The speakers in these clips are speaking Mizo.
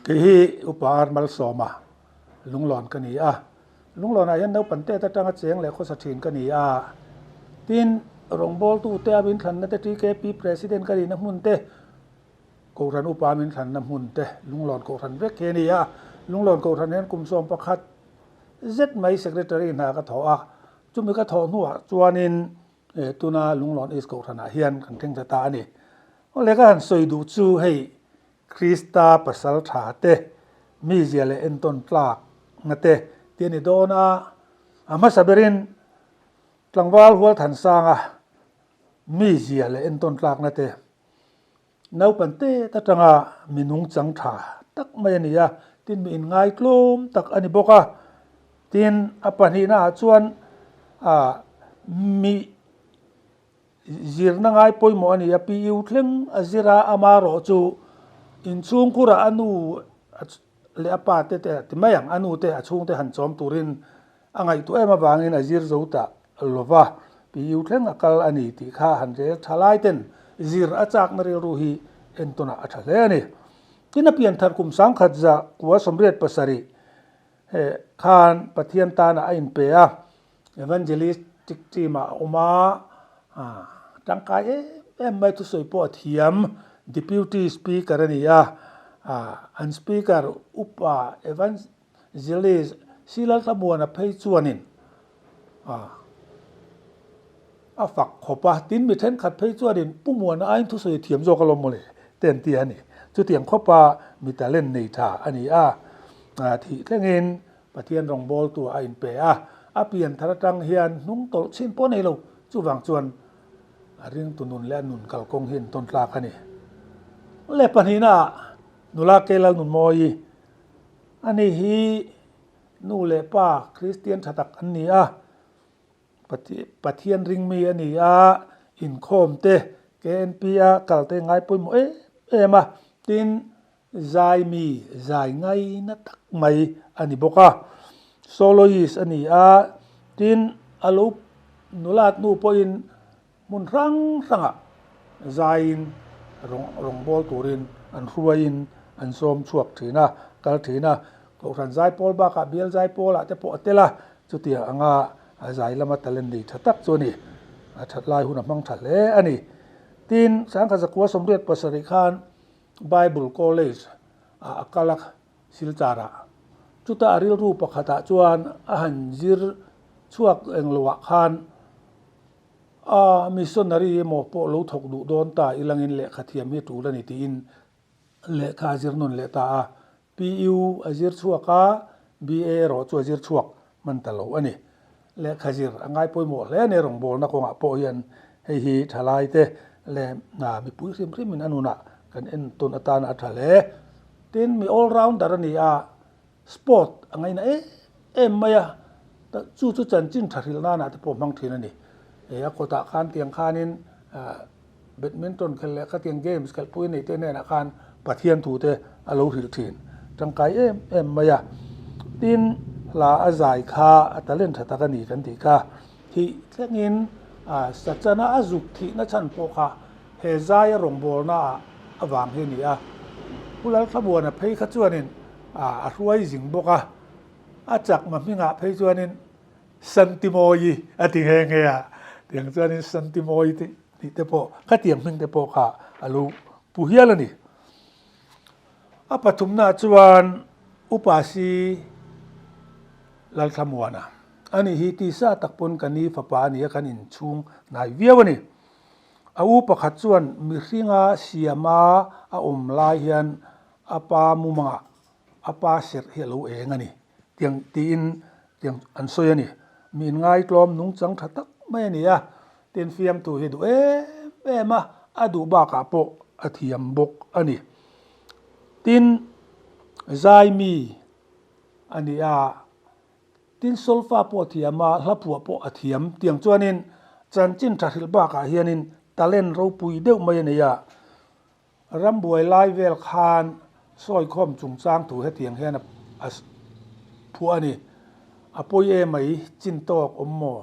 Kei hi Upa Ar Malsawma Lunglawn ka ni a. Lunglawnah hian naupang tet atanga cheng leh khawsa thin ka ni a. Tin, rawngbawltute a min thlanna te TKP President ka nihna hmun te, Kohhran Upa min thlanna hmun te Lunglawn Kohhran vek hi a ni a. Lunglawn Kohhran hian kum 11 zet mai Secretary hna ka thawh a. Chumi ka thawh hnuah chuanin tuna Lunglawn East Kohhranah hian kan thleng ta ta a ni. Awle ka han sawi duh chu hei Krista pasal tha te, mizia leh entawn tlakna te ti a ni dawn a. A hmasa berin tlangval Hualthansanga mizia leh entawn tlakna te naupan tet atanga mi nungchang tha tak mai a ni a, tin mi inngaitlawm tak a ni bawk a. Tin, a pahnihnaah chuan mi Zirna ngai pawimawh a ni a, PU thleng a zir a, ama erawh chu inchhungkhurah a nu leh a pa te te ti mai ang, a nu te a chhungte han chawm turin a ngaihtuah em avangin a zir zo ta lo va, PU thleng a kal a ni tih kha han rel tha lai ten zir a chakna rilru hi entawnah a tha hle a ni. Tin, a pianthar kum 1987 khan Pathian tanah a inpe a, Evangelistic team ah a awm a, tangkai em em mai thusawi pawh a thiam, Deputy Speaker a ni a, an Speaker Upa Evangelist Silalthlamuana phei chuanin a fak khawp a, tin mi thenkhat phei chuanin Pu Muana aiin thusawi a thiam zawk alawm mawle te an ti a ni. Chutiang khawpa mi talent nei tha a ni a, thih thlengin Pathian rawngbawltu a inpe a, a pian thar atang hian hnung tawlh chhin pawh nei lo. Chuvang chuan a ringtu nun leh a nun kalkawng hi intawn tlak a ni. Leh pahnihnaah nula Keilal Nunmawi ani hi nu leh pa Kristian tha tak an ni a, Pathian ringmi a ni a, inkhawm te KNP a kal te ngai pawimawh em em a, tin Zai mi zai ngaina tak mai a ni bawk a, soloist a ni a, tin a lo nulat hnu pawhin hmun hrang hrangah zaiin rawngbâwl turin an hruaiin an sawm chhuak thin a, kal thin a, Kohhran zaipawl bakah bial zaipawlah te pawh a tel a, chutiang anga a zai lama talent nei tha tak chu a ni, a that lai hun a hmang tha hle a ni. Tin, 1987 khan Bible College ah a kal a, Silchar ah. Chutah a rilru pakhat ah chuan a han zir chhuak englo ah khan a missionary emaw pawh lo thawk duh dawn ta ilangin lehkha thiam hi tul a ni tiin lehkha a zir nawn leh ta a. PU a zir chhuak a, BA erawh chu a zir chhuak hman ta lo a ni. Lehkha zir a ngai pawimawh hle a ni rawngbawlna kawngah pawh hian hei hi thalaite leh mipui hrim hrimin a nunah kan entawn atana a tha hle. Tin, mi all rounder a ni a, sport a ngaina em em mai a, chu chu chanchin tha hrilh nanah te pawh hmang thin a ni. A kawtah khan tiang khanin Badminton khelh leh khatiang games khelh pui nei te hnenah khan Pathian thu te a lo hrilh thin tangkai em em mai a. Tin, hla a zai kha a talent tha tak a ni kan tih kha thih thlengin Sachana a zuk thihna chhan pawh kha he zaia rawngbawlna ah avang hi a ni a. Pu Lalthlamuana phei kha chuanin a hruai zing bawk a, a chakma hmingah phei chuanin Santimawi a ti nghe nghe a, tiang chuanin Santimawi tih te pawh khatiang hming te pawh kha a lo pu hial a ni. A pathumnaah chuan Upa Si Lalthlamuana a nih hi tisa tak pawn ka ni fapa a ni a, kan inchhung hnai viau a ni. A u pakhat chuan mihringa siama a awm lai hian a pa mumangah a pa serh hi a lo eng a ni. Tiang tiin tiang an sawi a ni. Mi inngai tlawm nungchang tha tak mai a ni a, tin fiamtu hi duh em em a, a duh bakah pawh a thiam bawk a ni. Tin, zai mi a ni a, tin solfa pawh a thiam a, hla phuah pawh a thiam. Tiang chuanin chanchin tha hrilh bakah hianin talent ropui deuh mai a nei a. Rambuai lai vel khan sawikhawm chungchang thu hetiang hian a phuah a ni. A pawi e mai chin tawk awm maw?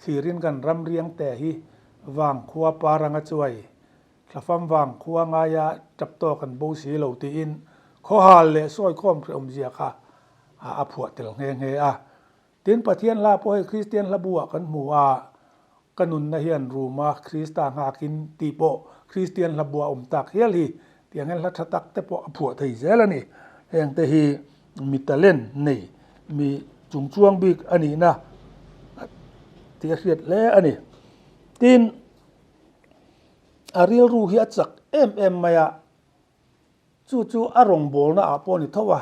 Thlirin kan ram riang te hi vang khua paranga chuai, thlafam vang khua ngaia tap tawk an bo si lo tiin. Khawhal leh sawikhawm hrehawmzia kha a phuah tel nghe nghe a. Tin, Pathian hla pawh hei Kristian hla bu ah kan hmu a, ka nunna hian ruma Krista nghakin tih pawh Kristian hla bu a awm tak hial hi tiang hian hla tha tak te pawh a phuah thei zel a ni. Heng te hi mi talent nei, mi chungchuang bik a nihna tih a hriat hle a ni. Tin, a rilru hi a chak em em mai a, chu chu a rawngbawlna ah pawh a ni tho a.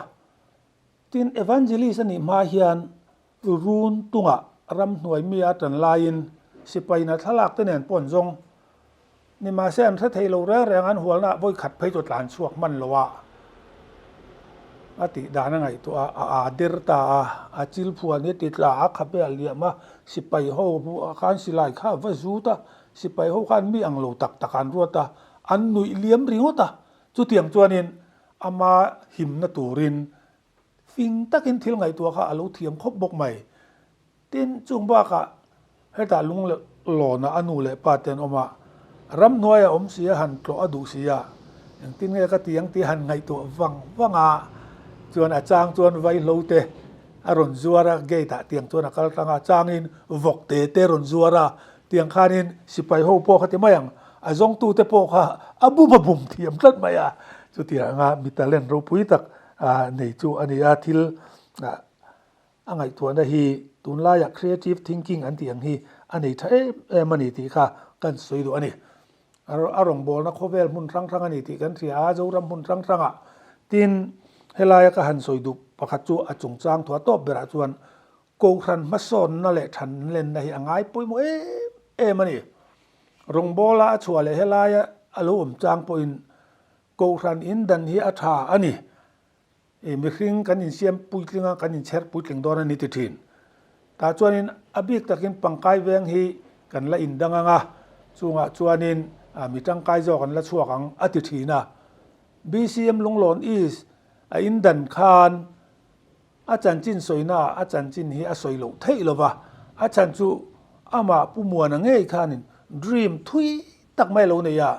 Tin, Evangelist a nih hma hian run tungah ramhnuai mi a tan laiin sipaina thlalak te nen pawh an zawng. Nimahse an hre thei lo reng reng an hualna vawi khat phei chu tlan chhuak hman lo a, a tih dan a ngaihtuah a, a aa der ta a, a chil phuan hi ti tla a khabe a liam a, sipai ho hmuh khan silai kha a va zut a, sipai ho khan mi ang lo tak tak an ruat a, an nuih liam ringawt a, chutiang chuanin Ama himna turin fing takin thil ngaihtuah kha a lo thiam khawp bawk mai. Tin, chung bakah hetah lung lawna a nu leh pa te an awm a, ramhnuai a awm si a, han tlawh a duh si a, engtin nge ka ti ang tih han ngaihtuah vang vang a, chuan a chang chuan vaihlo te a rawn zuar a, gate ah tiang chuan a kal tlang a, changin vawk te te a rawn zuar a, Tiang khanin sipai ho pawh kha ti mai ang, a zawngtute pawh kha a bum a bum thiam tlat mai a. Chutiang anga mi talent ropui tak nei chu a ni a, thil a ngaihtuahna hi tunlaiah creative thinking an tih ang hi a nei tha em em a ni tih kha kan sawi duh a ni. A rawngbawlna khawvel hmun hrang hrang a ni tih kan hria a, Zoram hmun hrang hrangah. Tin, helaia ka han sawi duh pakhat chu a chungchang thuah tawp berah chuan Kohhran hmasawnna leh thanlenna hi a ngai pawimawh em em a ni. Rawngbawla a chhuah leh helaia a lo awm chang pawhin Kohhran in dan hi a tha a ni. I mihring kan insiam puitling a, kan inchher puitling dawn a ni ti thin. Tah chuanin a bik takin pangkai veng hi kan la indang ang a, chungah chuanin mi tangkai zawk an la chhuak ang a ti thin a. BCM Lunglawn East a indan khan A chanchin sawina ah a chanchin hi a sawi loh theih lo va, a chhan chu amah Pu Muana ngei khanin dream thui tak mai a lo nei a,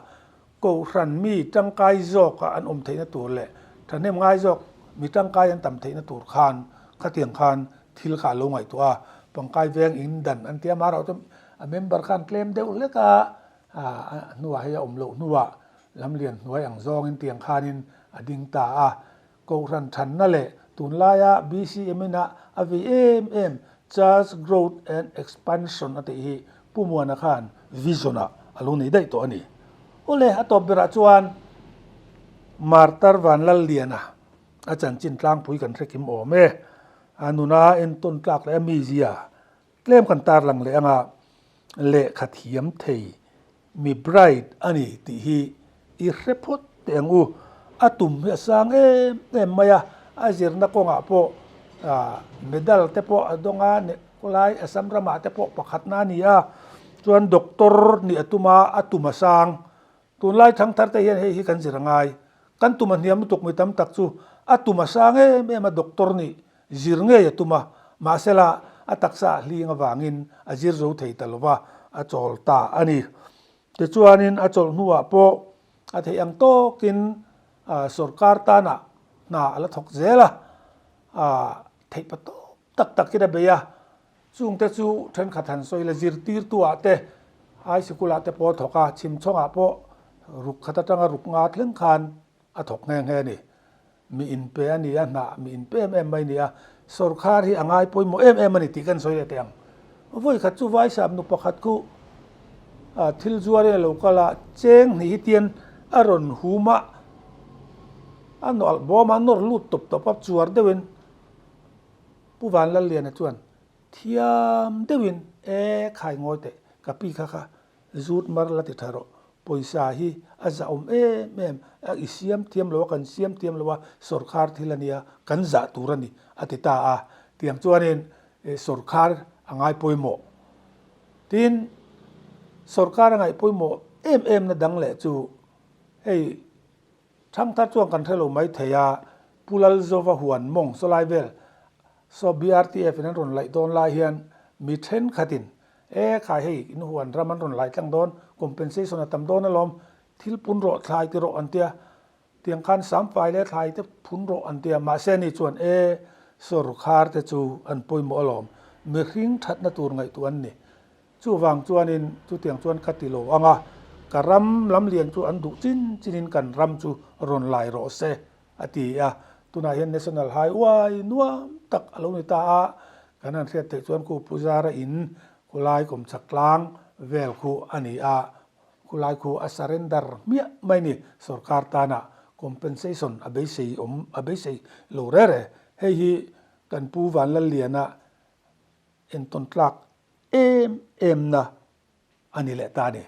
Kohhran mi tangkai zawka an awm theihna tur leh thahnem ngai zawk mi tangkai an tam theihna tur khan khatiang khan thil kha a lo ngaihtuah a, pangkai veng in dan an ti a, amaherawh chu a member khan tlem deuh hlek a, a hnuah hei a awm loh hnuah lamlian hnuai ang zawngin tiang khanin a ding ta a. Kohhran thanna leh tunlaia BCM-in a a vei em em Church Growth and Expansion a tih hi Pu Muana khan vision-ah a lo nei daih tawh a ni. Awle, a tawp berah chuan Martar Vanlalliana a chanchin tlangpui kan hre kim awm e. A nuna entawn tlak leh a mizia tlem kan tarlang leh anga lehkha thiam thei Mi bright a ni tih hi i hre phawt teh ang u. A tum hi a sang em em mai a, a zirna kawngah pawh medal te pawh a dawng a, khawlai Assam ramah te pawh pakhatna a ni a, chuan doctor nih a tum a, a tum a sang. Tunlai thangthar te hian hei hi kan zir a ngai. Kan tum a hniam lutuk mi tam tak chu a tum a sang em em a, doctor nih Zir ngei a tum a, mahsela a taksa a hling avangin a zir zo thei ta lo va, a chawl ta a ni. Tichuanin a chawlh hnuah pawh a theih ang tawkin sorkar tanah hna a la thawk zel a, theih pa tawp tak takin a bei a. Chungte chu thenkhat han sawi la, zirtirtuah te, high sikul-ah te pawh a thawk a, chhimchhawngah pawh ruk khat atanga ruk nga thleng khan a thawk nghe nghe a ni. Mi inpe a ni a, hnah mi inpe em em mai a ni a, sawrkhar hi a ngai pawimawh em em a ni tih kan sawi leh teh ang. Vawi khat chu Vaisap nu pakhat khu thil zuarin a lo kal a, cheng hnih hi tian a rawn hum a, a nawlh bawm a, a nawr lut tawp tawp a, chuar deuhin Pu Vanlalliana chuan thiam deuhin, E khai ngawi teh, ka pi kha kha Zut mar la ti tha rawh. Pawisa hi a zah awm em em a, i siam thiam lo a, kan siam thiam lo a, sawrkhar thil a nia, kan zah tur a ni, a ti ta a. Tiang chuanin sawrkhar a ngai pawimawh. Tin, sawrkhar a ngaih pawimawh em em na dang leh chu hei Thangthar chuan kan hre lo mai thei a, Pu Lalzova huan mawng sawlai vel saw BRTF in an rawn laih dawn lai hian mi thenkhatin E khai hei in huan ram an rawn laih tlang dawn, compensation a tam dawn alawm, thil pun rawh thlai ti rawh an tia. Tiang khan samfai leh thlai te phun rawh an ti a, mahse ani chuan e, sawrkhar te chu an pawimawh alawm, mihring thatna tur ngaihtuah an ni. Chuvang chuanin chutiang chuan ka ti lo ang a, ka ram lamlian chu an duh chin chinin kan ram chu rawn lai rawh se a ti a. Tunah hian National Highway nuam tak a lo ni ta a, kan han hriat theih chuan khu Puzara in khulai kawmchhak tlang vel khu a ni a, Khulai khu a surrender hmiah mai ni, sorkar tana compensation a beisei awm a beisei lo re re. Hei hi kan Pu Vanlalliana entawn tlak em em na a ni leh ta a ni.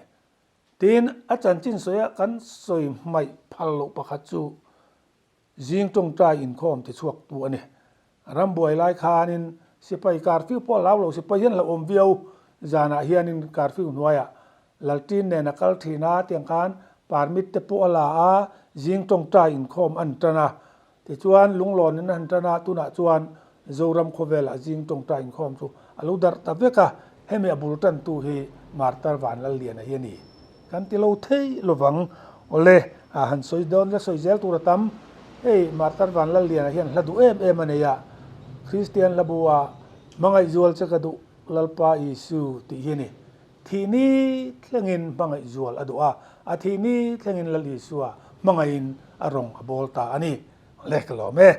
Tin, a chanchin sawi a kan sawi hmaih phal loh pakhat chu Zing tawngtai inkhawm ti chhuak tu a ni. Rambuai lai khanin sipai curfew pawh a hlau lo, sipai hian hlauhawm viau. Zanah hianin curfew hnuaiah Lalṭin nen a kal ṭhin a, tiang khan permit te pawh a la a, zing tawngtai inkhawm a ni ṭan a. Tichuan Lunglawnin a han ṭan a, tunah chuan Zoram khawvelah zing tawngtai inkhawm chu a lo darh ta vek a, hemi a bul ṭantu hi Martar Vanlalliana hi a ni. Kan ti lo thei lovang. Awle, a han sawi dawn la sawi zel tur a tam. Hei Martar Vanlalliana hian hla duh em em a nei a, Kristian hla bu ah Hmangaihzual che ka duh Lalpa Isu tih hi a ni. Thih ni thlengin Hmangaihzual a duh a, a thih ni thlengin Lal Isua hmangaihin a rawng a bawl ta a ni. Awle, ka lawm e.